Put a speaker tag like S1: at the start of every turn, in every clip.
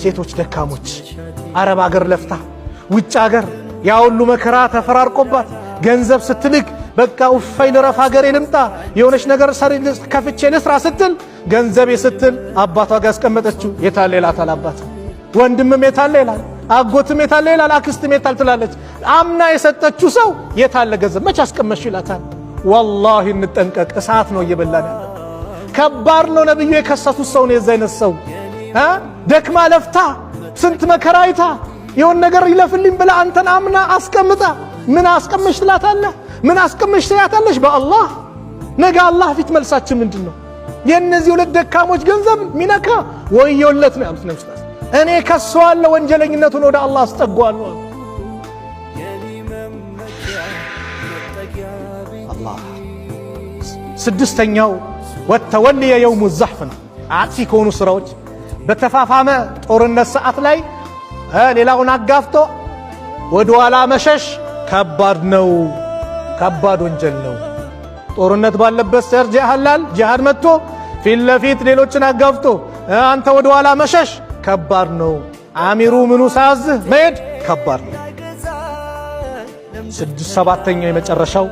S1: ሴቶች ደካሞች፣ አረብ አገር ለፍታ ውጭ አገር ያ ሁሉ መከራ ተፈራርቆባት ገንዘብ ስትልክ፣ በቃ እፎይ ልረፍ፣ ሀገሬ ልምጣ፣ የሆነች ነገር ከፍቼ ልስራ ስትል፣ ገንዘቤ ስትል አባቷ ጋር ያስቀመጠችው የታለ ይላታል። አባት ወንድምም የታለ ይላል፣ አጎትም የታለ ይላል፣ አክስትም የታል ትላለች። አምና የሰጠችው ሰው የታለ ገንዘብ መች አስቀመጥሽ ይላታል። ወላሂ እንጠንቀቅ፣ እሳት ነው እየበላን ያለ፣ ከባድ ነው። ነብዩ የከሰሱት ሰው ነው። የዛ አይነት ሰው ደክማ ለፍታ ስንት መከራ አይታ የሆነ ነገር ይለፍልኝ ብላ አንተን አምና አስቀምጣ ምን አስቀምሽ ትላታለህ? ምን አስቀምሽ ትያታለሽ? በአላህ ነገ አላህ ፊት መልሳችን ምንድን ነው? የእነዚህ ሁለት ደካሞች ገንዘብ ሚነካ ወዮለት ነው ያሉት ነብዩ። እኔ ከሰዋለሁ፣ ወንጀለኝነቱን ወደ አላህ አስጠጓለሁ። አላህ ስድስተኛው والتولي يوم الزحف ነው። አጥፊ ከሆኑ ስራዎች በተፋፋመ ጦርነት ሰዓት ላይ ሌላውን አጋፍቶ ወደ ኋላ መሸሽ ከባድ ነው፣ ከባድ ወንጀል ነው። ጦርነት ባለበት ሰር ጃሃላል ጂሃድ መጥቶ ፊት ለፊት ሌሎችን አጋፍቶ አንተ ወደ ኋላ መሸሽ ከባድ ነው። አሚሩ ምኑ ሳያዝህ መሄድ ከባድ ነው። ስድስት ሰባተኛው የመጨረሻው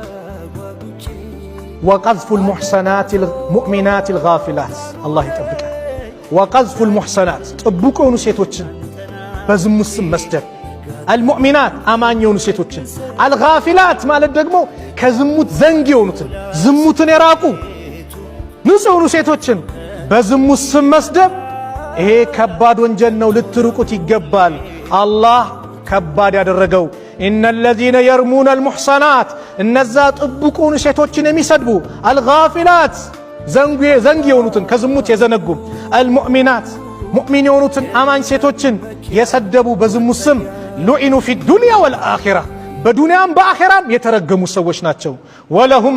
S1: وقذف المحصنات المؤمنات الغافلات፣ አላህ ይጠብቀን። وقذف المحصنات ጥቡቅ የሆኑ ሴቶችን በዝሙት ስም መስደብ፣ المؤمنات አማኝ የሆኑ ሴቶችን፣ الغافلات ማለት ደግሞ ከዝሙት ዘንግ የሆኑትን፣ ዝሙትን የራቁ ንጹህ የሆኑ ሴቶችን በዝሙት ስም መስደብ ይሄ ከባድ ወንጀል ነው፣ ልትርቁት ይገባል። አላህ ከባድ ያደረገው إن الذين يرمون المحصنات እነዛ ጥቡቁን ሴቶችን የሚሰድቡ፣ الغافلات ዘንግ የሆኑትን፣ ከዝሙት የዘነጉ፣ المؤمنات ሙእሚን የሆኑትን አማኝ ሴቶችን የሰደቡ በዝሙት ስም لعنوا في الدنيا والآخرة በዱንያም በአኺራም የተረገሙ ሰዎች ናቸው። ولهم